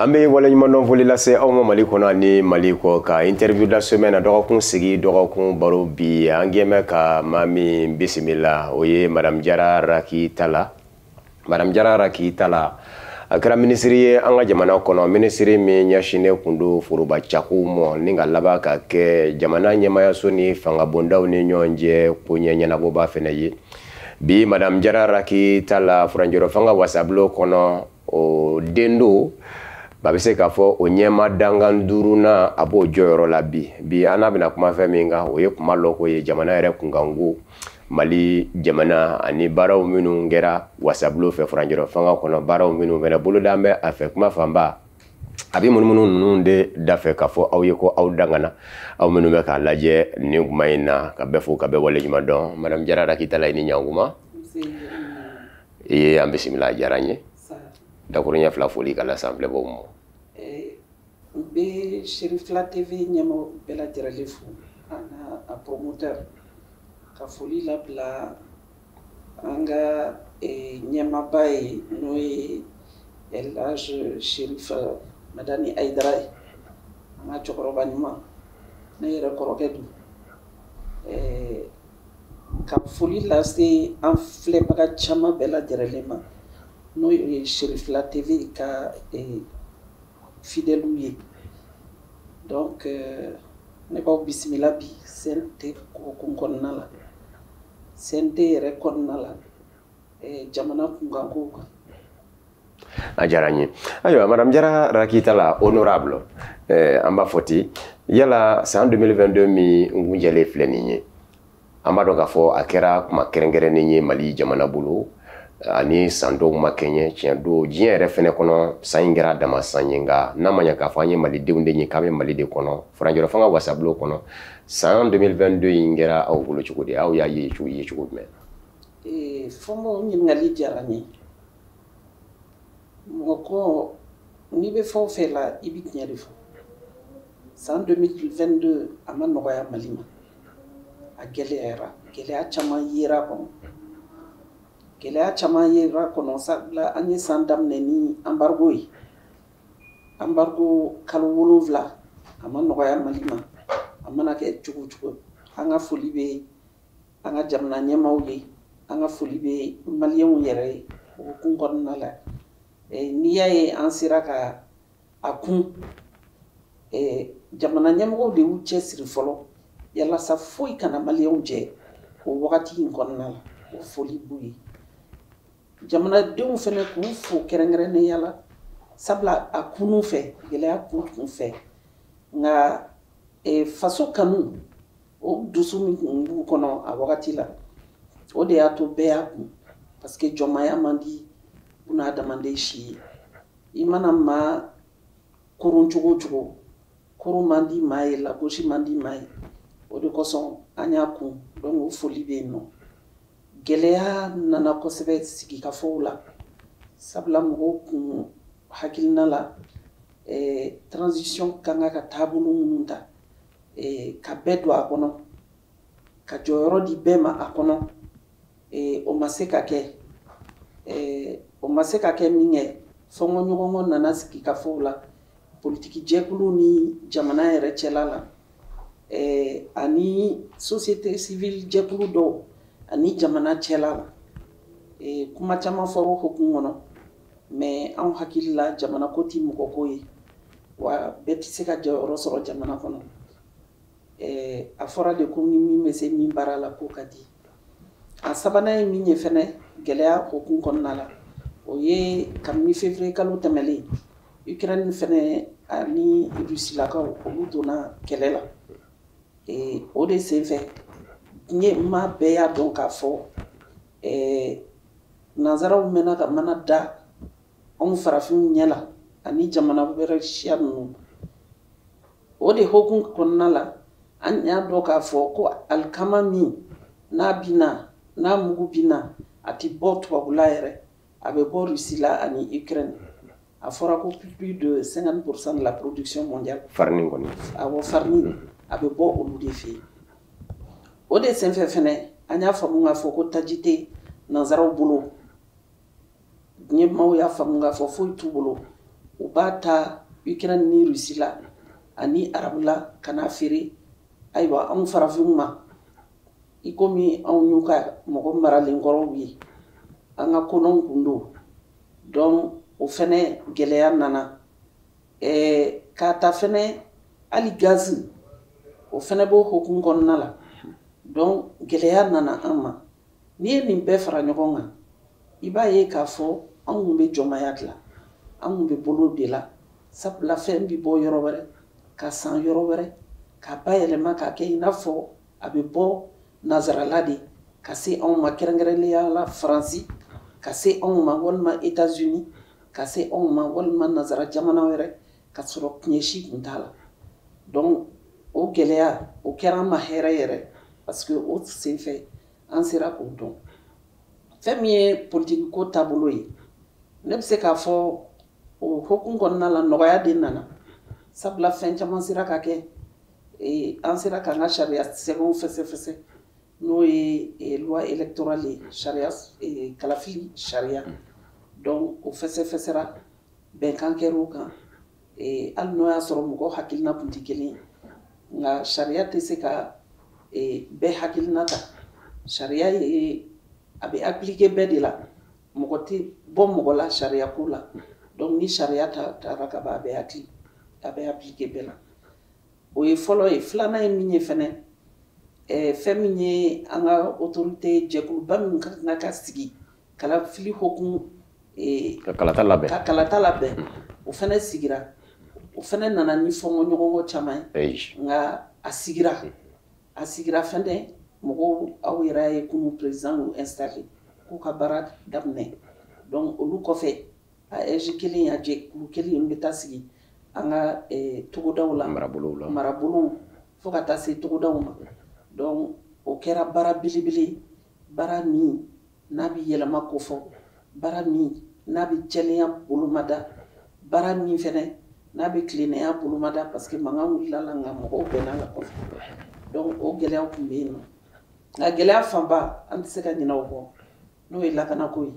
An bɛ waleɲumandɔn foli lase aw ma Mali kɔnɔ ani Mali kɔ ka interview de la semaine na, dɔgɔkun sigi, dɔgɔkun baro. Bi an gɛn ka maa min bisimila, o ye Madame Jara Raki Tala. Madame Jara Raki Tala, a kɛra minisiri ye an ka jamana kɔnɔ, minisiri min ɲɛsinnen kun don foroba cakow ma, ni ka laban ka kɛ jamana ɲɛmayaso ni fangabondaw ni ɲɔgɔn cɛ koɲɛ ɲɛnabɔba fɛnɛ ye. Bi Madame Jara Raki Tala, furancɛrɔ fanga wasabulon kɔnɔ, o den don ba bɛ se k'a fɔ o ɲɛma dankan duurunan, a b'o jɔyɔrɔ la bi. Bi an n'a bɛna kuma fɛn min kan, o ye kuma lɔko ye, jamana yɛrɛ kunkanko, Mali jamana ani baaraw minnu kɛra wasabulon fɛ furancɛrɔ fanga kɔnɔ, baaraw minnu fɛnɛ boloda bɛ a fɛ. Kuma fanba a bɛ munumunu ninnu de da fɛ k'a fɔ aw ye ko aw dangana, aw minnu bɛ k'a lajɛ nin kuma in na, ka bɛɛ fo ka bɛɛ waleɲuman dɔn. Madame Jara Raki Tala, i ni ɲankuma. I ye an bisimila, a diyara n ye. Dakuruɲɛ fila foli ka lase an filɛbagaw ma. N bɛ Cherifila TV ɲɛmɔgɔ bɛɛ lajɛlen fo, a n'a promoteur, ka foli labila an ka ɲɛmaaba ye, n'o ye El Hadj Cherif Madani Hayidara ye, an ka cɛkɔrɔba ɲuman, ne yɛrɛ kɔrɔkɛ don. Ka foli lase an filɛbaga caman bɛɛ lajɛlen ma, n'o ye Cherifila TV ka fidèles ye. Donc ne b'aw bisimila bi CNT hukumu kɔnɔna la, CNT yɛrɛ kɔnɔna la, jamana kunkankow kan. A diyara n ye. Ayiwa, Madame Jara Raki Tala, honorable, an b'a fɔ ten. Yala san 2022 min kuncɛlen filɛ nin ye, an b'a dɔn k'a fɔ a kɛra kuma kɛrɛnkɛrɛnnen ye Mali jamana bolo ani san dɔw ma kɛɲɛ. Tiɲɛ don, diɲɛ yɛrɛ fɛnɛ kɔnɔ, san in kɛra dama san ye, nka n'a ma ɲɛ k'a fɔ an ye malidenw de ye, k'an bɛ Mali de kɔnɔ, furancɛrɔ fanga wasabulon kɔnɔ, san 2022 in kɛra aw bolo cogo di? Aw y'a ye cogo, ye cogo jumɛn? Fɔlɔ, ɲininkali diyara n ye. Mɔgɔ ko n'i bɛ fɛn o fɛn la, i bɛ tiɲɛ de fɔ. San 2022, a ma nɔgɔya Mali ma, a gɛlɛyara, gɛlɛya caman yera a kɔnɔ, gɛlɛya caman yera a kɔnɔ, sabula an ye san daminɛ ni embargo ye, embargo kalo 7, a ma nɔgɔya Mali ma. A mana kɛ cogo o cogo, an ka foli bɛ an ka jamana ɲɛmaaw ye, an ka foli bɛ maliyɛnw yɛrɛ ye o hukumu kɔnɔna la. N'i y'a ye an sera ka a kun, jamana ɲɛmɔgɔw de y'u cɛsiri fɔlɔ yalasa foyi kana maliyɛnw jɛ o wagati in kɔnɔna la, o foli b'u ye. Jamanadenw fɛnɛ, k'u fo kɛrɛnkɛrɛnnenya la, sabula a kunu fɛ, gɛlɛya kun kun fɛ, nka faso kanu, o dusu min kun b'u kɔnɔ a wagati la, o de y'a to bɛɛ y'a kun, parce que jɔnmaya man di buna adamaden si ye. I mana maa koron cogo o cogo, koron man di maa ye, lagosi man di maa ye. O de kosɔn an y'a kun. Donc o foli bɛ yen nɔ. Gɛlɛya nana kosɛbɛ sigikafɔw la, sabula mɔgɔw kun hakilina la, transition kan ka taabolo minnu ta, ka bɛɛ don a kɔnɔ, ka jɔyɔrɔ di bɛɛ ma a kɔnɔ, o ma se ka kɛ. O ma se ka kɛ min kɛ, fɔnkɔɲɔgɔnkɔ nana sigikafɔw la, politiki jɛkulu ni jamana yɛrɛ cɛla la, ani société civile jɛkulu dɔw ani jamana cɛla la. Kuma caman fɔra o hukumu kɔnɔ, mais anw hakili la, jamana ko ti mɔgɔ ko ye wa, bɛɛ tɛ se ka jɔyɔrɔ sɔrɔ jamana kɔnɔ. A fɔra de ko ni min bɛ se min baara la, k'o ka di. A sabanan ye min ye fɛnɛ gɛlɛya hukumu kɔnɔna la, o ye kabini février kalo tɛmɛlen, Ukraine fɛnɛ ani Rusilakaw, olu donna kɛlɛ la. O de senfɛ, diɲɛ maa bɛɛ y'a dɔn k'a fɔ nanzaraw mɛnna ka mana da anw farafinw ɲɛ la ani jamana wɛrɛ siya ninnu. O de hukumu kɔnɔna la, an y'a dɔn k'a fɔ ko alikama min n'a bina, n'a mugu bina, a ti bɔ tubabula yɛrɛ, a bɛ bɔ Russie la ani Ukraine. A fɔra ko plus de 50% de la production mondiale, farine kɔni. Awɔ, farine, a bɛ bɔ olu de fɛ yen. O de senfɛ fɛnɛ, an y'a faamu k'a fɔ ko taji tɛ nanzaraw bolo, diɲɛ maaw y'a faamu k'a fɔ foyi t'u bolo. U b'a ta Ukraine ni Russie la ani arabu la ka n'a feere, ayiwa, anw farafinw ma. I komi anw y'u ka mɔgɔ maralen kɔrɔw ye, an ka kɔnɔw kun don. Donc o fɛnɛ gɛlɛya nana. K'a ta fɛnɛ hali gazi, o fɛnɛ b'o hokumu kɔnɔna la. Donc gɛlɛya nana an ma. N'i ye nin bɛɛ fara ɲɔgɔn kan, i b'a ye k'a fɔ anw kun bɛ jɔnmaya dilan, an kun bɛ bolo de la, sabula fɛn bɛ bɔ yɔrɔ wɛrɛ ka san yɔrɔ wɛrɛ k'a bayɛlɛma k'a kɛ i n'a fɔ a bɛ bɔ nanzarala de ka se anw ma, kɛrɛnkɛrɛnnenya la Faransi ka se anw ma, walima États-Unis ka se anw ma, walima nanzara jamana wɛrɛ, ka sɔrɔ tiɲɛ si kun t'a la. Donc o gɛlɛya, o kɛra an ma hɛrɛ yɛrɛ, parce que o senfɛ an sera k'o dɔn. Fɛn min ye politiki ko taabolo ye, ne bɛ se k'a fɔ o hokumu kɔnɔna la, nɔgɔya de nana, sabula fɛn caman sera ka kɛ. An sera k'an ka sariya sɛbɛnw fɛsɛfɛsɛ, n'o ye loi électorale ye, sariya kalafili sariya. Donc o fɛsɛfɛsɛra, bɛnkan kɛra o kan, hali n'o y'a sɔrɔ mɔgɔw hakilina tun tɛ kelen ye. Nka sariya tɛ se ka bɛɛ hakilina ta. Sariya ye, a bɛ appliquer bɛɛ de la, mɔgɔ tɛ bɔ mɔgɔ la sariya ko la. Donc ni sariya taara ka ban, a bɛ appliquer bɛɛ la. O ye fɔlɔ ye. Filanan ye min ye fɛnɛ, fɛn min ye an ka autorité jɛkuluba min ka kan ka sigi kalafili hokumu ka kalata labɛn, ka kalata labɛn, o fɛnɛ sigira. O fɛnɛ nana ni fɔnkɔɲɔgɔnkɔ caman ye, nka a sigira fɛnɛ. Mɔgɔw, aw yɛrɛ y'a ye kunun, président y'u installé k'u ka baara daminɛ. Donc olu kɔfɛ, AEJ kelen, a jɛkulu kelen in bɛ taa sigi an ka togodaw la, marabolow la, marabolow, fo ka taa se togodaw ma. Donc o kɛra baara belebele, baara min n'a bɛ yɛlɛma kofɔ, baara min n'a bɛ jɛlenya bolomada, baara min fɛnɛ n'a bɛ tilennenya bolomada, parce que mankan wulila la, nka mɔgɔw bɛnna la kɔfɛ. Donc o gɛlɛyaw tun bɛ yen nɔ. Nka gɛlɛya fanba, an tɛ se ka ɲinɛ o kɔ, n'o ye lakanako ye.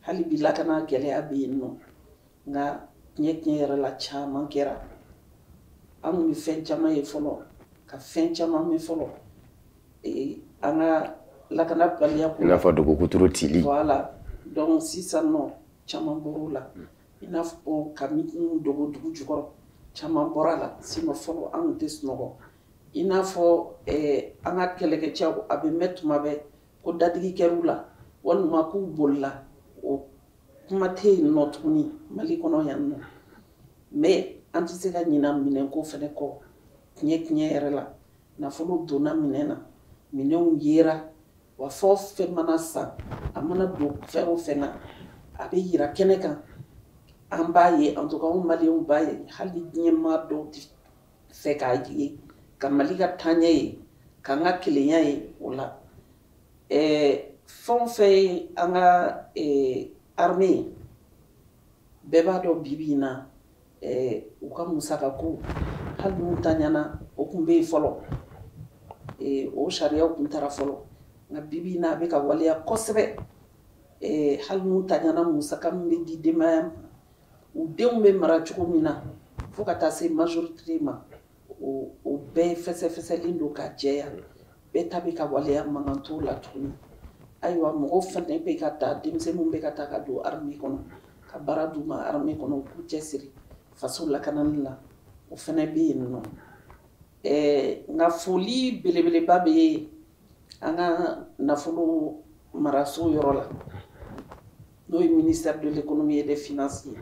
Hali bi lakana gɛlɛya bɛ yen nɔ, nka tiɲɛ tiɲɛ yɛrɛ la, caman kɛra. An kun bɛ fɛn caman ye fɔlɔ, ka fɛn caman mɛn fɔlɔ, an ka lakanabaliya ko, i n'a fɔ dugukuturu cili. Voilà. Donc sisan nɔ, caman bɔr'o la, i n'a fɔ ka minnu dogo dugu jukɔrɔ, caman bɔra la. Sinon fɔlɔ, an tun tɛ sunɔgɔ. I n'a fɔ an ka kɛlɛkɛcɛw, a bɛ mɛn tuma bɛɛ ko dadigi kɛr'u la walima k'u bolila, o kuma tɛ yen nɔ tuguni Mali kɔnɔ yan nɔ. Mais an tɛ se ka ɲina minɛnko fɛnɛ kɔ. Tiɲɛ tiɲɛ yɛrɛ la, nafolo donna minɛn na, minɛnw yera wa. Fɛn o fɛn mana san, a mana don fɛn o fɛn na, a bɛ yira kɛnɛ kan, an b'a ye. En tout cas anw maliyɛnw b'a ye. Hali diɲɛ maa dɔw tɛ fɛ k'a ye, ka Mali ka taaɲɛ ye, k'an ka kelenya ye o la. Fɛn o fɛn ye an ka armée ye, bɛɛ b'a dɔn bi bi in na, u ka musakako, hali n'u taɲana, o tun bɛ yen fɔlɔ, o sariyaw tun taara fɔlɔ. Nka bi bi in na, a bɛ ka waleya kosɛbɛ. Hali n'u taɲana, musaka min bɛ di denbaya ma, u denw bɛ mara cogo min na fo ka taa se majorité ma, o bɛɛ fɛsɛfɛsɛlen don ka jɛya. Bɛɛ ta bɛ ka waleya, mankan t'o la tuguni. Ayiwa, mɔgɔw fɛnɛ bɛ ka ta, denmisɛnninw bɛ ka ta ka don armée kɔnɔ, ka baara d'u ma armée kɔnɔ, u k'u cɛsiri faso lakanani la, o fɛnɛ bɛ yen nɔ. Nka foli belebeleba bɛ an ka nafolo maraso yɔrɔ la, n'o ye ministère de l'Économie et des Finances ye,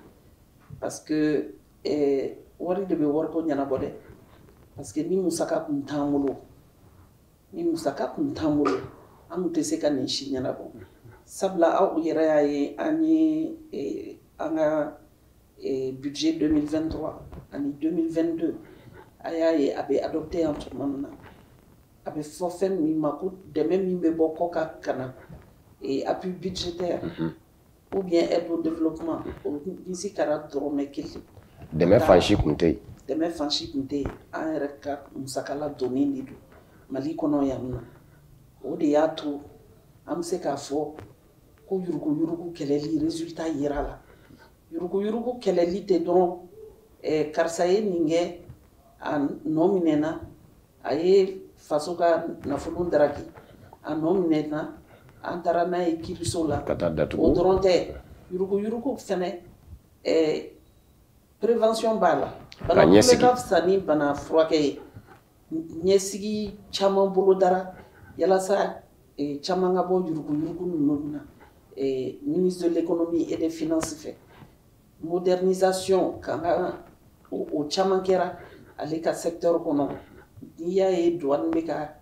parce que wari de bɛ wariko ɲɛnabɔ dɛ. Parce que ni musaka kun t'an bolo, ni musaka kun t'an bolo, an kun tɛ se ka nin si ɲɛnabɔ. Sabula aw yɛrɛ y'a ye, an ye an ka budget 2023 ani 2022, a y'a ye a bɛ adopté yan tuma min na, a bɛ fɔ fɛn min ma ko dɛmɛ min bɛ bɔ kɔ kan ka na, appui budgétaire ou bien aide au développement, o misi kɛra dɔrɔmɛ kelen. Dɛmɛ fan si kun tɛ yen. Dɛmɛ fan si kun tɛ yen. An yɛrɛ ka musakala donnen de don Mali kɔnɔ yan nɔ. O de y'a to an bɛ se k'a fɔ ko yuruguyurugu kɛlɛli résultat yera la. Yuruguyurugu kɛlɛli tɛ dɔrɔn karisa ye nin kɛ, a nɔ minɛna, a ye faso ka nafolo daraki, a nɔ minɛna, an taara n'a ye kiiriso la ka taa datugu. O dɔrɔn tɛ. Yuruguyurugu fɛnɛ, prévention b'a la. Bana kunbɛ ka fisa ni bana furakɛ ye. Ɲɛsigi caman bolo dara yalasa caman ka bɔ yuruguyurugu ninnu na. Ministre de l'économie et des finances fɛ, modernisation kan ka o caman kɛra ale ka secteur kɔnɔ. N'i y'a ye douane bɛ ka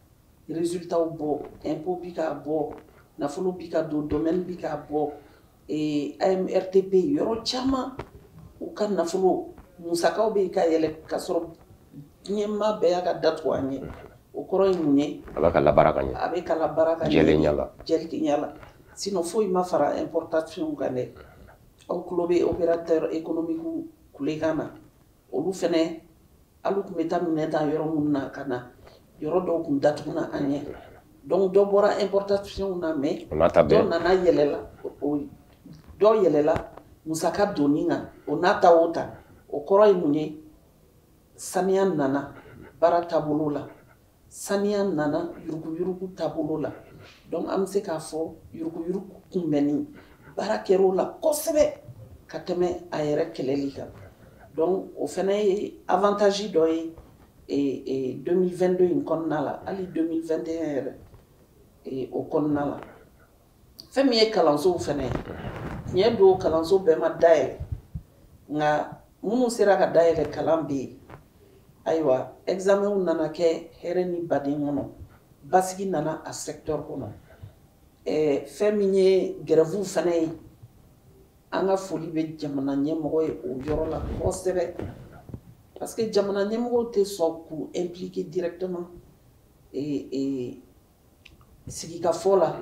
résultat bɔ, impôt bi ka bɔ, nafolo bi ka don, domaine bi ka bɔ, AMRTP yɔrɔ caman u ka nafolo musakaw bɛ ka yɛlɛ ka sɔrɔ diɲɛmaa bɛɛ y'a ka datugu an ɲɛ. O kɔrɔ ye mun ye? A bɛ ka labaara ka ɲɛ. A bɛ ka labaara ka ɲɛ. Jɛlenya la. Jɛlenya la. Sinon foyi ma fara importation kan dɛ. Aw tulo bɛ opérateur économique kulekan na. Olu fɛnɛ hali tun bɛ taa minɛn ta yɔrɔ minnu na ka na, yɔrɔ dɔw tun datuguna an ɲɛ. Donc dɔ bɔra importation na, mais dɔ nana yɛlɛla, dɔ yɛlɛla musaka donni kan, o n'a ta o ta. O kɔrɔ ye mun ye? Saniya nana baara taabolo la, saniya nana yuruguyurugu taabolo la. Donc an bɛ se k'a fɔ yuruguyurugu kunbɛnni baara kɛra o la kosɛbɛ ka tɛmɛ a yɛrɛ kɛlɛli kan. Donc o fɛnɛ ye avantage dɔ ye 2022 in kɔnɔna la, hali 2021 yɛrɛ o kɔnɔna la. Fɛn min ye kalansow fɛnɛ ye, tiɲɛ don kalanso bɛɛ ma dayɛlɛ, nka minnu sera ka dayɛlɛ kalan bɛ yen. Ayiwa, examen nana kɛ hɛrɛ ni baden kɔnɔ, basigi nana a secteur kɔnɔ. Fɛn min ye grève fɛnɛ ye, an ka foli bɛ jamana ɲɛmɔgɔ ye o yɔrɔ la kosɛbɛ, parce que jamana ɲɛmɔgɔw tɛ sɔn k'u impliquer directement sigikafɔ la.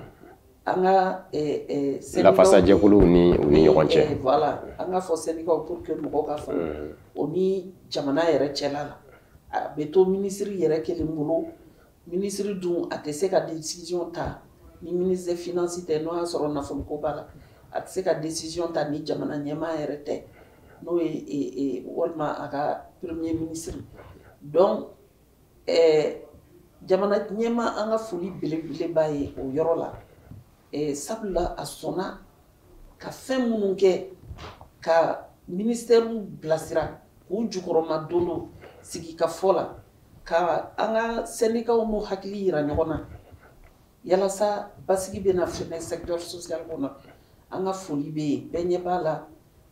An ka lafasajɛkuluw ni u ni ɲɔgɔn cɛ. Voilà, an ka fɔ syndicats pour que mɔgɔw ka faamu, o ni jamana yɛrɛ cɛla la, a bɛ to ministre yɛrɛ kelen bolo. Ministre dun a tɛ se ka décision ta ni ministre des finances tɛ, n'o y'a sɔrɔ nafoloko b'a la. A tɛ se ka décision ta ni jamana ɲɛmaa yɛrɛ tɛ, n'o ye walima a ka premier ministre. Donc jamana ɲɛmaa, an ka foli belebeleba ye o yɔrɔ la. Sabula a sɔnna ka fɛn minnu kɛ ka ministère bilasira k'u jukɔrɔma don sigikafɔ la, ka an ka syndicats n'u hakili yira ɲɔgɔn na yalasa basigi bɛna fɛnɛ secteur social kɔnɔ. An ka foli bɛ yen, bɛɛ ɲɛ b'a la.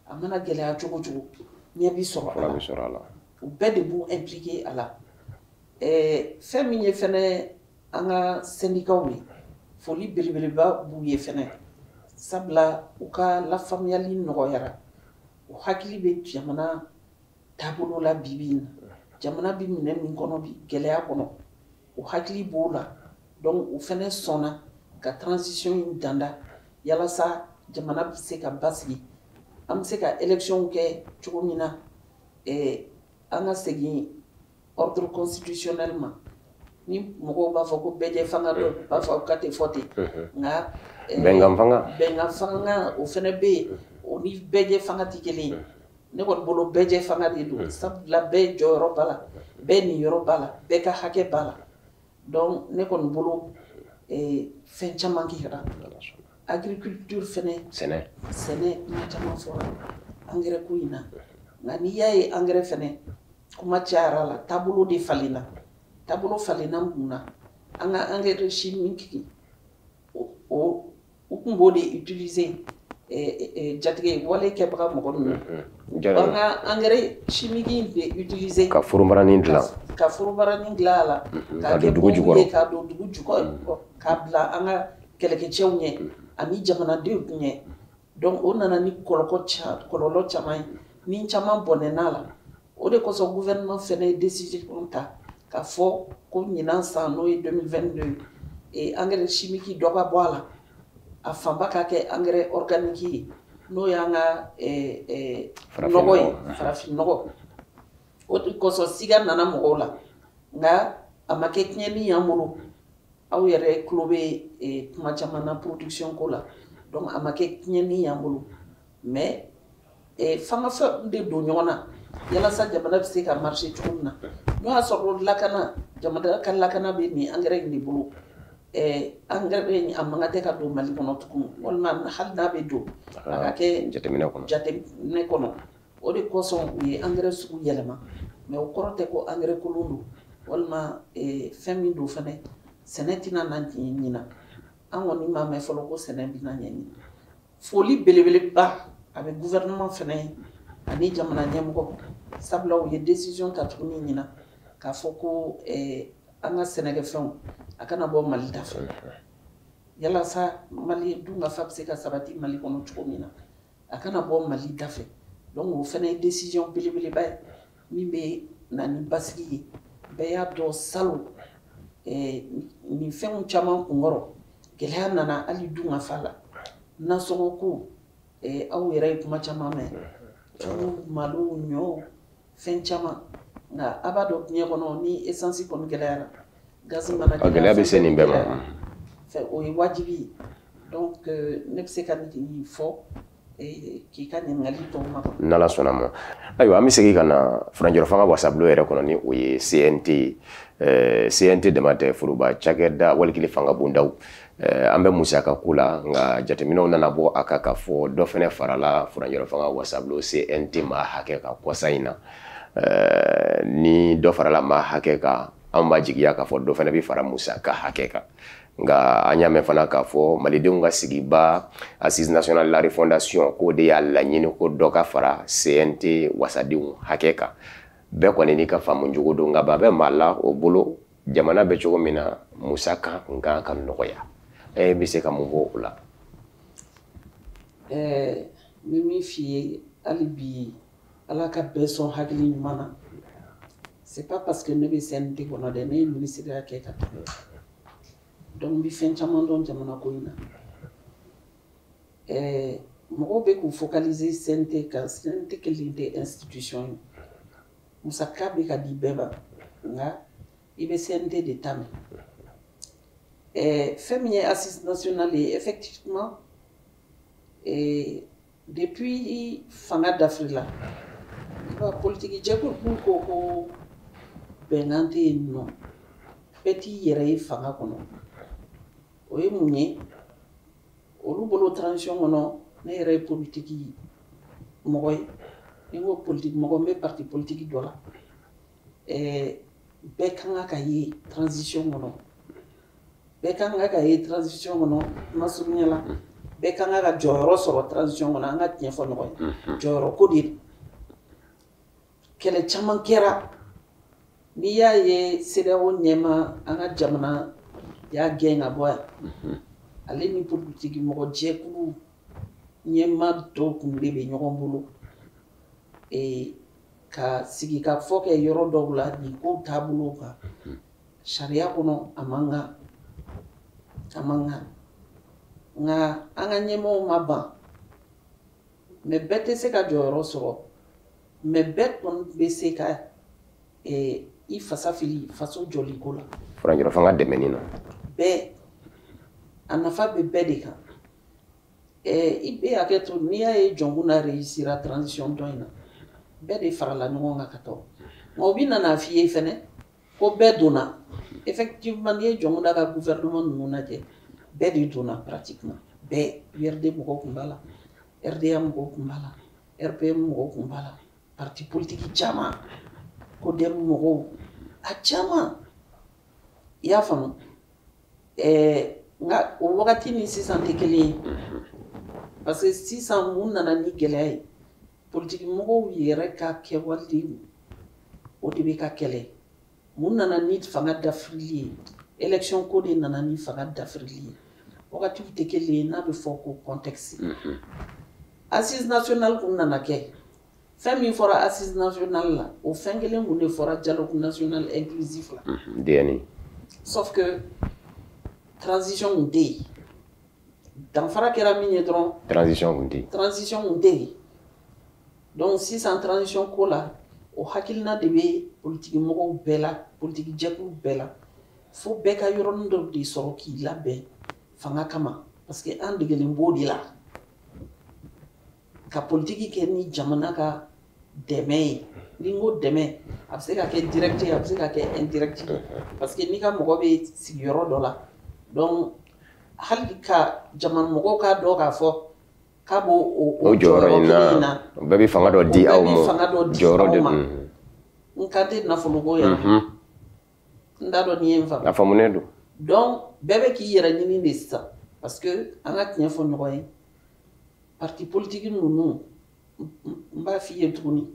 A mana gɛlɛya cogo cogo, ɲɛ bi sɔrɔ a la, u bɛɛ de b'u impliqué a la. Fɛn min ye fɛnɛ an ka syndicats ye, foli belebeleba b'u ye fɛnɛ, sabula u ka lafaamuyali nɔgɔyara. U hakili bɛ jamana taabolo la bi bi in na, jamana bɛ minɛ min kɔnɔ bi, gɛlɛya kɔnɔ, u hakili b'o la. Donc u fɛnɛ sɔnna ka transition in danda yalasa jamana bɛ se ka basigi, an bɛ se ka élection kɛ cogo min na, an ka segin ordre constitutionnel ma. Ni mɔgɔw b'a fɔ ko bɛɛ fanga, dɔ b'a fɔ k'a tɛ fɔ ten, nka bɛnkan fanga, bɛnkan fanga o fɛnɛ bɛ yen, o ni bɛɛ fanga tɛ kelen ye. Ne kɔni bolo bɛɛ fanga de don, sabula bɛɛ jɔyɔrɔ b'a la, bɛɛ niyɔrɔ b'a la, bɛɛ ka hakɛ b'a la. Donc ne kɔni bolo fɛn caman kɛra. Agriculture fɛnɛ, sɛnɛ, sɛnɛ kuma caman fɔra engrais ko in na, nka n'i y'a ye engrais fɛnɛ kuma cayara la, taabolo de falenna. Taabolo falenna mun na? An ka engrais chimique o u tun b'o de utiliser, jatigɛ wale kɛbaga mɔgɔ ninnu, an ka engrais chimique de utiliser ka forobaranin dilan, ka forobaranin dilan a la, k'a don dugu jukɔrɔ, k'a don dugu jukɔrɔ, k'a bila an ka kɛlɛkɛcɛw ɲɛ ani jamanadenw ɲɛ. Donc o nana ni kɔlɔlɔ caman ye, ni caman bɔnɛna la. O de kosɔn gouvernement fɛnɛ ye décision ta k'a fɔ ko ɲinan san, n'o ye 2022 ye, engrais chimique dɔ ka bɔ a la, a fanba ka kɛ engrais organique ye, n'o y'an ka nɔgɔ ye, farafin nɔgɔ. O de kosɔn siga nana mɔgɔw la, nka a ma kɛ tiɲɛni y'an bolo. Aw yɛrɛ tulo bɛ kuma caman na production ko la, donc a ma kɛ tiɲɛni y'an bolo, mais F'an ka fɛn de don ɲɔgɔn na yalasa jamana bɛ se ka marcher cogo min na. N'o y'a sɔrɔ lakana, jamana ka lakana bɛ nin engrais in de bolo, engrais in a man kan tɛ ka don Mali kɔnɔ tugun, walima hali n'a bɛ don, a ka kɛ jateminɛ kɔnɔ. Jateminɛ kɔnɔ. O de kosɔn u ye engrais sugu yɛlɛma, mais o kɔrɔ tɛ ko engrais kolon don walima fɛn min don fɛnɛ sɛnɛ tɛna na ɲina. An kɔni m'a mɛn fɔlɔ ko sɛnɛ bɛna ɲɛ ɲina. Foli belebeleba a bɛ gouvernement fɛnɛ ye ani jamana ɲɛmɔgɔ, sabula u ye décision ta tuguni ɲina k'a fɔ ko an ka sɛnɛkɛfɛnw a kana bɔ Mali da fɛ, yalasa Mali dunkafa bɛ se ka sabati Mali kɔnɔ cogo min na, a kana bɔ Mali da fɛ. Donc o fɛnɛ ye décision belebeleba ye min bɛ na ni basigi ye. Bɛɛ y'a dɔn salon nin fɛnw caman kunkɔrɔ gɛlɛya nana hali dunkafa la, nasɔngɔ ko, aw yɛrɛ ye kuma caman mɛn, tulu, malo, ɲɔ, fɛn caman. Nka a b'a dɔn diɲɛ kɔnɔ ni essence kɔni gɛlɛyara, gaz mana gɛlɛya bɛ se nin bɛɛ ma. Fɛn o ye wajibi ye. Donc ne bɛ se ka nin fɔ k'i ka ɲininkali tɔw makɔnɔ. N'Ala sɔnna ma. Ayiwa, an bɛ segin ka na furancɛrɔ fanga wasabulon yɛrɛ kɔnɔ, ni o ye CNT ye. CNT dama tɛ, foroba cakɛda walikili fanga bondaw, an bɛ musaka ko la, nka jateminɛw nana bɔ a kan k'a fɔ dɔ fɛnɛ farala furancɛrɔ fanga wasabulon CNT maa hakɛ kan kɔsa in na. Ni dɔ farala maa hakɛ kan, an b'a jigiya k'a fɔ dɔ fɛnɛ bɛ fara musaka hakɛ kan. Nka an y'a mɛn fana k'a fɔ malidenw ka sigiba Assise nationale la refondation k'o de y'a laɲini ko dɔ ka fara CNT wasadenw hakɛ kan. Bɛɛ kɔni n'i ka faamu cogo don, nka ba bɛ maa la o bolo jamana bɛ cogo min na, musaka kun kan ka nɔgɔya. E bɛ se ka mun fɔ o la? N bɛ min f'i ye hali bi, Ala ka bɛɛ sɔn hakili ɲuman na. C'est pas parce que ne bɛ CNT kɔnɔ dɛ, ne ye minisiriya kɛ ka tɛmɛ. Donc n bɛ fɛn caman dɔn jamana ko in na. Mɔgɔw bɛ k'u focaliser CNT kan, CNT kelen tɛ institution ye. Musaka bɛ ka di bɛɛ ma, nka i bɛ CNT de ta mɛn. Fɛn min ye Assise nationale ye, effectivement, depuis fanga dafirila, i b'a politique jɛkulu ko ko bɛnkan tɛ yen nɔ, bɛɛ t'i yɛrɛ ye fanga kɔnɔ. O ye mun ye? Olu bolo transition kɔnɔ, ne yɛrɛ ye politique mɔgɔ ye. Ni n ko politique mɔgɔ, n bɛ parti politique dɔ la. Bɛɛ kan ka ye transition kɔnɔ. Bɛɛ kan ka ye transition kɔnɔ, kuma surunya la. Bɛɛ kan ka jɔyɔrɔ sɔrɔ transition kɔnɔ, an ka tiɲɛ fɔ ɲɔgɔn ye. Jɔyɔrɔ ko de don. Kɛlɛ caman kɛra. N'i y'a ye CEDEAO ɲɛma an ka jamana y'a gɛn ka bɔ yan, ale ni politique mɔgɔ jɛkulu ɲɛma dɔw kun de bɛ ɲɔgɔn bolo ka sigi ka fɔ kɛ yɔrɔ dɔw la nin kow taabolo kan. Sariya kɔnɔ a man kan, a man kan. Nka an ka ɲɛmɔgɔw ma ban, mais bɛɛ tɛ se ka jɔyɔrɔ sɔrɔ, mais bɛɛ kɔni bɛ se ka i fasa fili faso jɔliko la. Furancɛrɔ fanga dɛmɛni na. Bɛɛ, a nafa bɛ bɛɛ de kan. I bɛ hakɛ to, n'i y'a ye Dioncounda réussira transition dɔ in na, bɛɛ de farala ɲɔgɔn kan ka taa. Nka o bɛ nana f'i ye fɛnɛ ko bɛɛ donna. Effectivement, n'i ye Dioncounda ka gouvernement ninnu lajɛ, bɛɛ de donna pratiquement. Bɛɛ, URD mɔgɔw tun b'a la, RDA mɔgɔw tun b'a la, RPM mɔgɔw tun b'a la, parti politique caman, CODEM mɔgɔw, a caman. I y'a faamu? Nka o wagati ni sisan tɛ kelen ye. Parce que sisan mun nana ni gɛlɛya ye? Politique mɔgɔw yɛrɛ ka kɛwale o de bɛ ka kɛlɛ. Mun nana ni fanga dafirili ye? Élection ko de nana ni fanga dafirili ye. Wagatiw tɛ kelen ye, n'a bɛ fɔ ko contexte. Assise nationale kun nana kɛ. Fɛn min fɔra Assise nationale la, o fɛn kelen kun de fɔra dialogue national inclusif la. DNI. Sauf que transition kun tɛ yen. Danfara kɛra min ye dɔrɔn. Transition kun tɛ yen. Transition kun tɛ yen. Donc sisan transition ko la, o hakilina de bɛ politique mɔgɔw bɛɛ la, politique jɛkulu bɛɛ la. Fo bɛɛ ka yɔrɔnin dɔ de sɔrɔ k'i labɛn fanga kama, parce que an degelen b'o de la. Ka politiki kɛ ni jamana ka dɛmɛ ye. Ni n ko dɛmɛ, a bɛ se ka kɛ direct ye, a bɛ se ka kɛ indirect ye, parce que n'i ka mɔgɔ bɛ sigiyɔrɔ dɔ la, donc hali ka jamana mɔgɔw k'a dɔn k'a fɔ k'a b'o o jɔyɔrɔ in na, o bɛɛ bɛ fanga dɔ di aw ma, o bɛɛ bɛ fanga dɔ di aw ma. N kan tɛ nafoloko yɛrɛ, n t'a dɔn n'i ye n faamu. A faamunen don. Donc bɛɛ bɛ k'i yɛrɛ ɲini de sisan, parce que an ka tiɲɛ fɔ ɲɔgɔn ye, parti politique ninnu, n b'a f'i ye tuguni,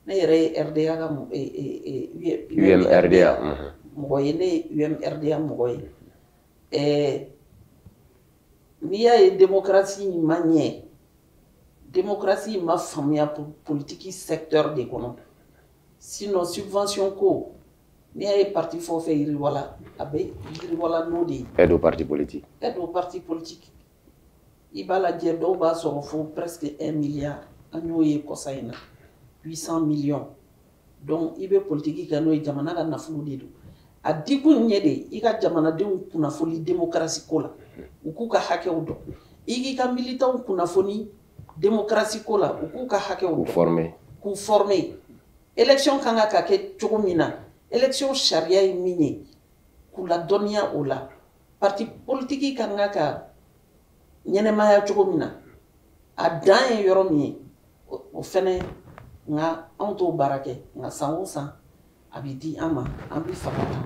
ne yɛrɛ ye RDA ka UMRDA mɔgɔ ye, ne ye UMRDA mɔgɔ ye. N'i y'a ye démocratie in ma ɲɛ, démocratie in ma faamuya politique secteur de kɔnɔ. Sinon subvention ko, n'i y'a ye parti fɛn o fɛn yiriwala, a bɛ yiriwala n'o de ye. Aide au parti politique. Aide au parti politique. I b'a lajɛ, dɔw b'a sɔrɔ fo presque 1 milliard, an y'o ye kɔsa in na, 800 millions. Donc i bɛ politique kɛ n'o ye, jamana ka nafolo de don. A dikun ye de i ka jamanadenw kunnafoni démocratie ko la, u k'u ka hakɛw dɔn. I k'i ka militants kunnafoni démocratie ko la, u k'u ka hakɛw dɔn. K'u former. K'u former. Élection kan ka kɛ cogo min na, élection sariya ye min ye, k'u ladɔnniya o la. Parti politique kan ka ɲɛnɛmaya cogo min na, a dan ye yɔrɔ min ye, o fɛnɛ, nka anw t'o baara kɛ. Nka san o san a bɛ di an ma, an bɛ fanga ta.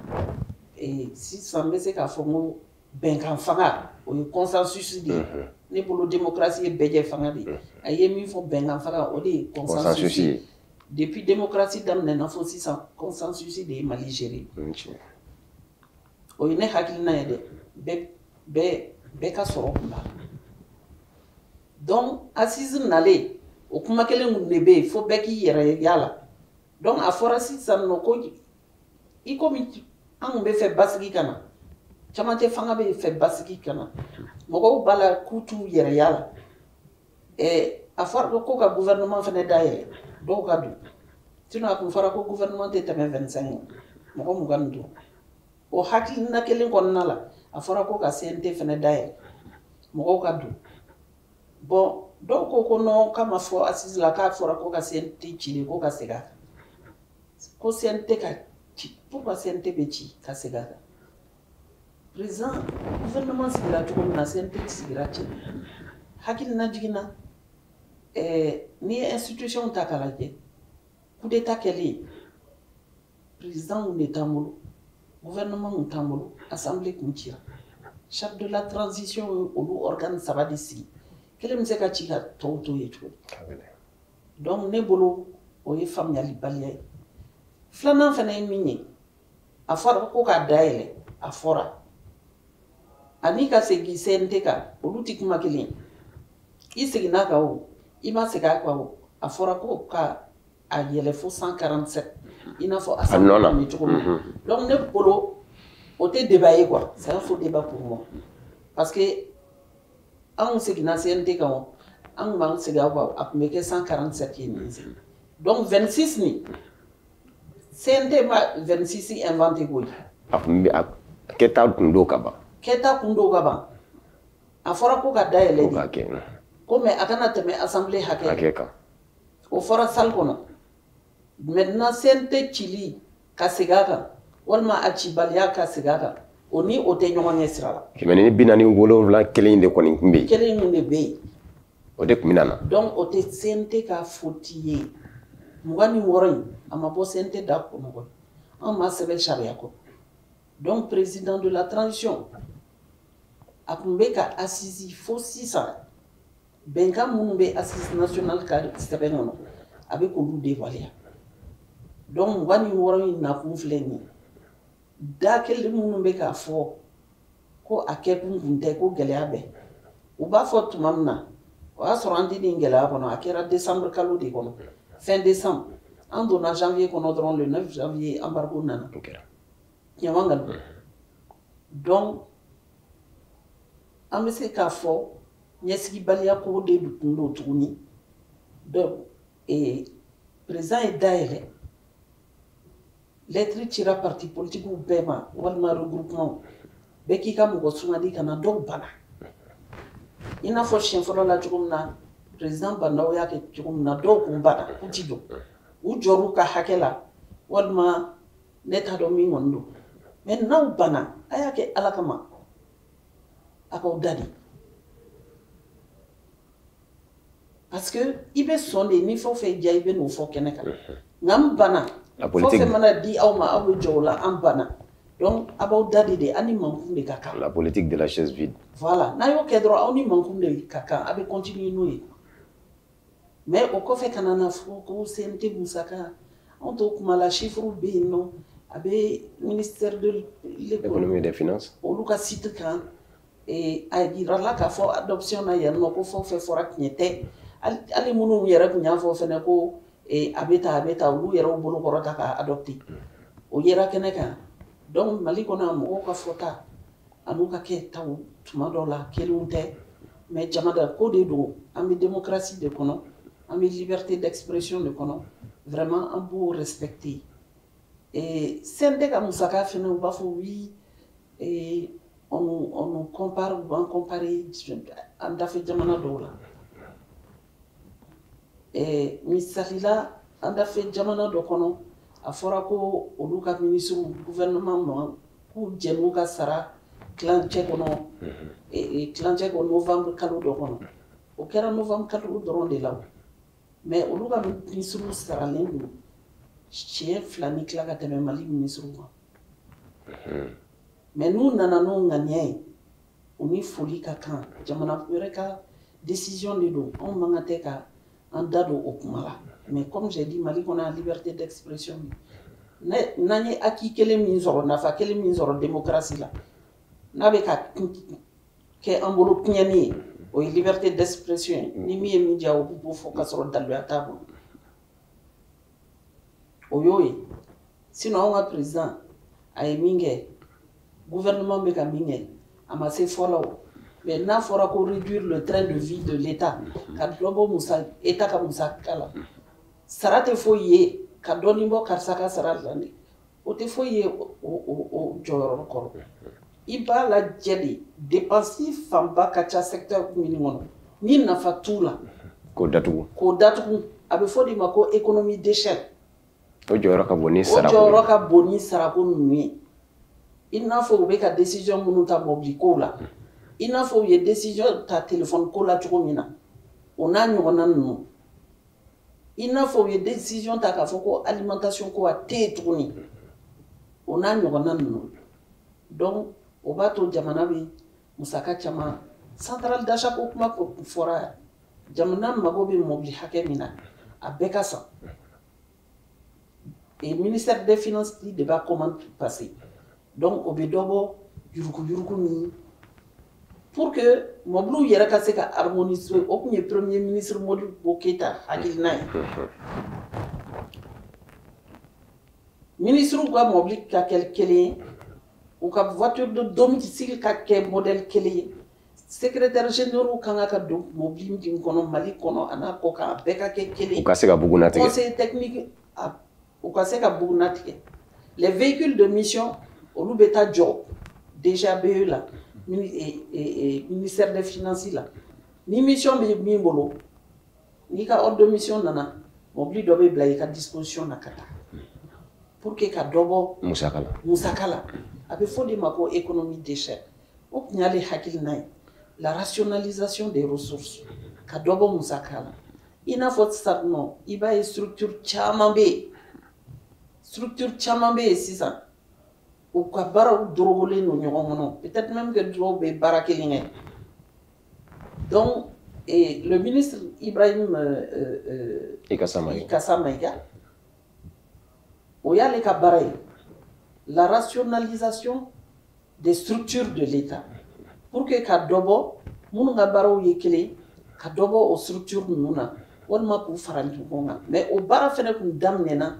Sisan n bɛ se k'a fɔ n ko bɛnkan fanga, o ye consensus de ye. Ne bolo démocratie ye bɛɛjɛ fanga de ye. A ye min fɔ bɛnkan fanga, o de ye consensus ye. Depuis démocratie daminɛna fo sisan, consensus de ye Mali gérer. O ye ne hakilina ye dɛ, bɛɛ ka sɔrɔ kun b'a la. Donc assise nalen, o kuma kelen kun de bɛ yen fo bɛɛ k'i yɛrɛ y'a la. Donc a fɔra sisan nɔ ko i komi an kun bɛ fɛ basigi ka na, camancɛ fanga bɛ fɛ basigi ka na, mɔgɔw b'a la k'u t'u yɛrɛ y'a la. A fɔra ko ka gouvernement fana dayɛlɛ, dɔw ka don. Sinon a kun fɔra ko gouvernement tɛ tɛmɛ 25, mɔgɔ 25. O hakilina kelen kɔnɔna la, a fɔra ko ka CNT fana dayɛlɛ, mɔgɔw ka don. Bon, dɔw ko ko non, k'a ma fɔ assise la, k'a fɔra ko ka CNT ci de, ko ka segin a kan. Ko CNT ka ci, pourquoi CNT bɛ ci ka segin a kan? Président, gouvernement sigira cogo min na, CNT sigira ten. Hakilina jiginna, n'i ye institution ta k'a lajɛ, coup d'état kɛlen, président kun de t'an bolo, gouvernement kun t'an bolo, assemblée kun cira. Chef de la transition ye olu organe saba de sigi. Kelen bɛ se ka ci ka tɔw to yen cogo di? Donc ne bolo o ye faamuyalibaliya ye. Filanan fana ye min ye, a fɔra ko k'a dayɛlɛ, a fɔra ani ka segin CNT kan, olu tɛ kuma kelen ye. I seginna kan o, i ma segin a kan o, a fɔra ko ka a yɛlɛ fo 147, i n'a fɔ assemblée bɛ cogo min na. Donc ne bolo o tɛ débat ye quoi, c'est un faux débat pour moi, parce que anw seginna CNT kan o, an kun b'an segin a kan, a tun bɛ kɛ 147 ye nin sen. Donc 26 nin, CNT ma 26 inventé koyi. A kun bɛ a kɛta kun don ka ban. Kɛta kun don ka ban. A fɔra ko ka dayɛlɛ de. Ko k'a kɛ. Ko mais a kana tɛmɛ assemblée hakɛ kan. O fɔra salle kɔnɔ. Maintenant CNT cili ka segin a kan, walima a cibaliya ka segin a kan, o ni o tɛ ɲɔgɔn ɲɛ sira la. 147 kelen de kɔni tun bɛ yen. Kelen kun de bɛ yen. O de tun bɛ na. Donc o tɛ CNT ka faute ye. 26 in, a ma bɔ CNT da kɔnɔ koyi. An m'a sɛbɛn sariya kɔnɔ. Donc président de la transition, a tun bɛ ka assise fo sisan, bɛnkan minnu bɛ assise nationale ka sɛbɛn kɔnɔ, a bɛ k'olu de waleya. Donc 26 in nakun filɛ nin ye. Da kelen minnu bɛ k'a fɔ ko a kɛkun kun tɛ ko gɛlɛya bɛ, u b'a fɔ tuma min na, o y'a sɔrɔ an tɛ nin gɛlɛya kɔnɔ. A kɛra décembre kalo de kɔnɔ, fin décembre. An donna janvier kɔnɔ dɔrɔn, le 9 janvier embargo nana. Tiɲɛ ma nkalon? Donc an bɛ se k'a fɔ ɲɛsigibaliya ko de tun don tuguni. Donc président ye dayɛlɛ, lettre cira parti politique bɛɛ ma, walima regroupement bɛɛ k'i ka mɔgɔ sugandi ka na. Dɔw banna, i n'a fɔ siɲɛ fɔlɔ la cogo min na, Président Bah N'Daw y'a kɛ cogo min na, dɔw kun banna k'u ti jɔ, u jɔr'u ka hakɛ la, walima ne t'a dɔn min kɔni don. Mais n'aw banna, a y'a kɛ Ala kama, a k'aw da de, parce que i bɛ sɔn de ni fɛn o fɛn diya, i bɛ n'o fɔ kɛnɛ kan. Nka n banna, fɛn o fɛn mana di aw ma, aw bɛ jɔ o la, an banna. Donc a b'aw da de, aw ni mankun de ka kan. La politique de la chaise vide. Voilà, n'a y'o kɛ dɔrɔn, aw ni mankun de ka kan, a bɛ continuer n'o ye. Mais o kɔfɛ, ka na fɔ ko CNT musaka, anw t'o kuma la. Chiffres bɛ yen nɔ, a bɛ ministère de l'économie et des finances, olu ka site kan. A yirala k'a fɔ adoption na yan nɔ ko fɛn o fɛn fɔra, tiɲɛ tɛ. Hali minnu yɛrɛ tun y'a fɔ fɛnɛ ko a bɛ tan, a bɛ tan, olu yɛrɛw bolo kɔrɔta k'a adopter, o yera kɛnɛ kan. Donc Mali kɔnɔ, mɔgɔw ka fɔta an'u ka kɛtaw, tuma dɔw la kelenw tɛ. Mais jamana ko de don, an bɛ démocratie de kɔnɔ, an bɛ liberté d'expression de kɔnɔ, vraiment an b'o respecter. Et CNT ka musaka fɛnɛ, u b'a fɔ oui, et on nous compare, u b'an comparer an dafɛ jamana dɔw la. Et misali la, an dafɛ jamana dɔ kɔnɔ, a fɔra ko olu ka ministre, gouvernement ma, k'u jɛn'u ka sara tilancɛ kɔnɔ, tilancɛ kɔ novembre kalo dɔ kɔnɔ. O kɛra novembre kalo dɔrɔn de la, mais olu ka ministre saralen don siɲɛ 2 ni tila ka tɛmɛ Mali ministre kan. Mais n'u nana n'o ŋaniya ye, u ni foli ka kan. Jamana wɛrɛ ka décision de don, anw man kan tɛ ka an da don o kuma la. Mais comme j'ai dit, Mali kɔnɔ, liberté d'expression, n'an ye acquis kelen min sɔrɔ, nafa kelen min sɔrɔ démocratie la, n'a bɛ ka kɛ an bolo tiɲɛni ye, o ye liberté d'expression ye. Ni min ye min diya, o b'o fɔ k'a sɔrɔ daluya t'a bolo, o y'o ye. Sinon anw ka président, a ye min kɛ, gouvernement bɛ ka min kɛ, a ma se fɔlɔ o. Mais n'a fɔra ko réduire le train de vie de l'État, ka dɔ bɔ musa État ka musaka la, sara tɛ foyi ye, ka dɔɔnin bɔ karisa ka sara la, o tɛ foyi ye o jɔyɔrɔ kɔrɔ. I b'a lajɛ de, dépense fanba ka ca secteur min kɔnɔ ni nafa t'u la, k'o datugu. K'o datugu, a bɛ fɔ de ma ko économie d'échelle. O jɔyɔrɔ ka bon ni sarako. O jɔyɔrɔ ka bon ni sarako ninnu ye. I n'a fɔ u bɛ ka décision minnu ta mobili kow la, i n'a fɔ u ye décision ta téléphone ko la cogo min na, o n'a ɲɔgɔnna ninnu. I n'a fɔ u ye décision ta k'a fɔ ko alimentation ko a tɛ yen tuguni, o n'a ɲɔgɔnna ninnu. Donc o b'a to jamana bɛ musaka caman. Centrale d'achat ko kuma fɔra, jamana mago bɛ mobili hakɛ min na, a bɛɛ ka san, et ministère des finances de b'a commande passer. Donc o bɛ dɔ bɔ yuruguyurugu ni, pour que mobiliw yɛrɛ ka se ka harmoniser. O tun ye premier ministre Modibo Keyita hakilina ye, ministre ka mobili ka kɛ kelen ye, u ka voiture de domicile ka kɛ modèle kelen ye, secrétaire généraux kan ka don mobili min kɔnɔ Mali kɔnɔ a n'a kɔ kan, a bɛɛ ka kɛ kelen ye. U ka se ka bugunnatigɛ. Conseil technique, u ka se ka bugunnatigɛ. Les véhicules de mission, olu bɛ taa jɔ DGABE la, ministère des finances la. Ni mission bɛ min bolo, n'i ka ordre de mission nana, mobili dɔ bɛ bila i ka disposition na ka taa, pour que ka dɔ bɔ musaka la. Musaka la, a bɛ fɔ de ma ko économie d'échelle. O tun y'ale hakilina ye, la rationalisation des ressources, ka dɔ bɔ musaka la. I n'a fɔ sisan nɔ, i b'a ye structure caman bɛ yen, structure caman bɛ yen sisan, u ka baaraw dorogolen don ɲɔgɔn kɔnɔ, peut-être même que dɔw bɛ baara kelen kɛ. Donc et le ministre Ibrahim Ikassa Maïga, Ikassa Maïga, o y'ale ka baara ye, la rationalisation des structures de l'État, pour que ka dɔ bɔ minnu ka baaraw ye kelen, ka dɔ bɔ o structure ninnu na, walima k'u fara ɲɔgɔn kan. Mais o baara fɛnɛ kun daminɛna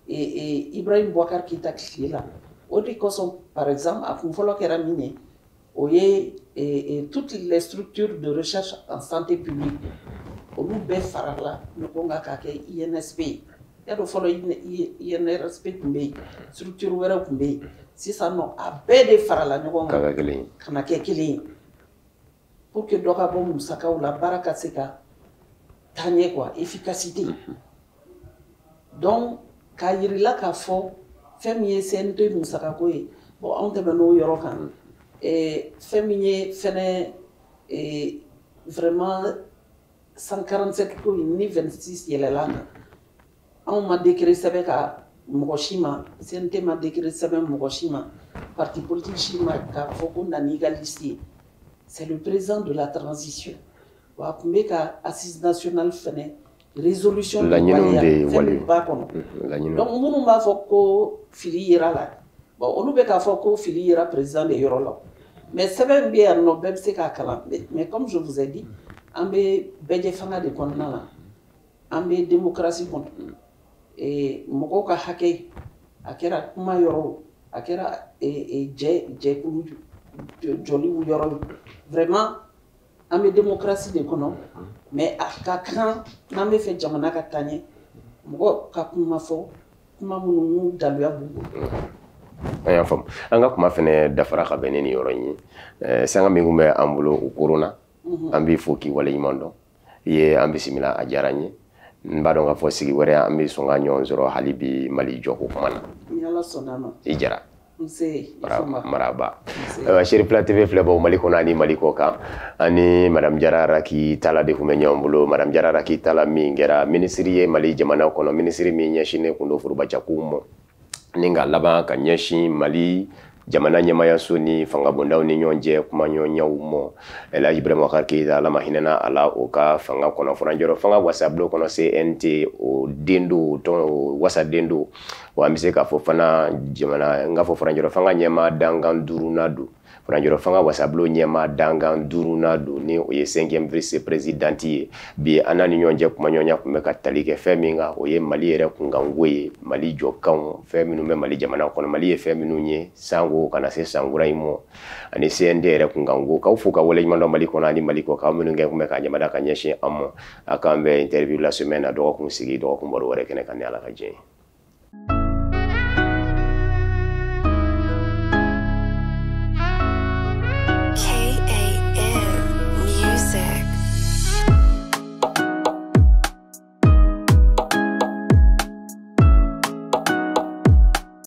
Ibrahim Boubacar Keïta tile la. O de kosɔn, par exemple, a kun fɔlɔ kɛra min ye, o ye toutes les structures de recherche en santé publique, olu bɛɛ farala ɲɔgɔn kan k'a kɛ INSP ye. Y'a dɔn, fɔlɔ INRSP tun bɛ yen, structure wɛrɛw tun bɛ yen. Sisan nɔ, a bɛɛ de farala ɲɔgɔn kan ka na kɛ kelen ye, pour que dɔ ka bɔ musakaw la, baara ka se ka taa ɲɛ quoi, efficacité. Donc k'a yirila k'a fɔ fɛn min ye CNT musakako ye, bon, anw tɛmɛn'o yɔrɔ kan. Fɛn min ye fɛnɛ, vraiment 147 ko in ni 26 yɛlɛla kan, anw ma décret sɛbɛn ka mɔgɔ si ma, CNT ma décret sɛbɛn mɔgɔ si ma, parti politique si ma k'a fɔ ko na n'i ka liste ye. C'est le président de la transition. Wa a tun bɛ ka assise nationale fɛnɛ résolution laɲiniw de fɛn min b'a kɔnɔ. Donc minnu b'a fɔ ko fili yera la, bon, olu bɛ k'a fɔ ko fili yera président de yɔrɔ la, mais sɛbɛn bɛ yan nɔ, bɛɛ bɛ se k'a kalan. Mais comme je vous ai dit, an bɛ bɛɛjɛ fanga de kɔnɔna la, an bɛ démocratie kɔnɔ. Mɔgɔw ka hakɛ, a kɛra kuma yɔrɔ, a kɛra jɛkulu jɔliw yɔrɔ, vraiment an bɛ démocratie de kɔnɔ. Mais a ka kan, n'an bɛ fɛ jamana ka taa ɲɛ, mɔgɔ ka kuma fɔ, kuma minnu n'u daluya b'u bolo. An y'a faamu. An ka kuma fɛnɛ dafara ka bɛn ni nin yɔrɔ in ye. Sanga min kun bɛ an bolo, o korona. An b'i fo k'i waleɲuman dɔn. I ye an bisimila, a diyara n ye. N b'a dɔn k'a fɔ sigi wɛrɛ, an bɛ sɔn ka ɲɔgɔn sɔrɔ hali bi Mali jɔko kuma na. Ni Ala sɔnna ma. I jara. Nse. Maraba. Sherifila TV filɛbaw Mali kɔnɔ ani Mali kɔ kan, ani Madame Jara Raki Tala de tun bɛ ɲɔgɔn bolo. Madame Jara Raki Tala min kɛra minisiri ye Mali jamana kɔnɔ, minisiri min ɲɛsinnen kun don forobajakow ma, ni ka laban ka ɲɛsin Mali jamana ɲɛmayaso ni fangabondaw ni ɲɔgɔn cɛ kumaɲɔgɔnyaw ma. El Hadj Ibrahima Boubacar Keïta, Ala ma hinɛna a la, o ka fanga kɔnɔ, furancɛrɔ fanga wasabulon kɔnɔ, CNT o den don, tɔn o wasaden don. Wa an bɛ se k'a fɔ fana jamana n k'a fɔ furancɛrɔ fanga ɲɛmaa dankan duurunan don, furancɛrɔ fanga wasabulon ɲɛmaa dankan duurunan don, ni o ye cinquième vice présidente ye. Bi an n'a ni ɲɔgɔn cɛ kumaɲɔgɔnya tun bɛ ka tali kɛ fɛn min kan, o ye Mali yɛrɛ kunkanko ye, Mali jɔkanw, fɛn minnu bɛ Mali jamana kɔnɔ, Mali ye fɛn minnu ye sanko ka na se sankura in ma, ani CNT yɛrɛ kunkanko. K'aw fo ka waleɲuman dɔn Mali kɔnɔ ani Mali kɔ kan, minnu kɛ kun bɛ ka ɲamada ka ɲɛsin an ma. A k'an bɛ interview la semaine na, dɔgɔkun sigi, dɔgɔkun baro wɛrɛ kɛnɛ kan, ni Ala ka diɲɛ ye.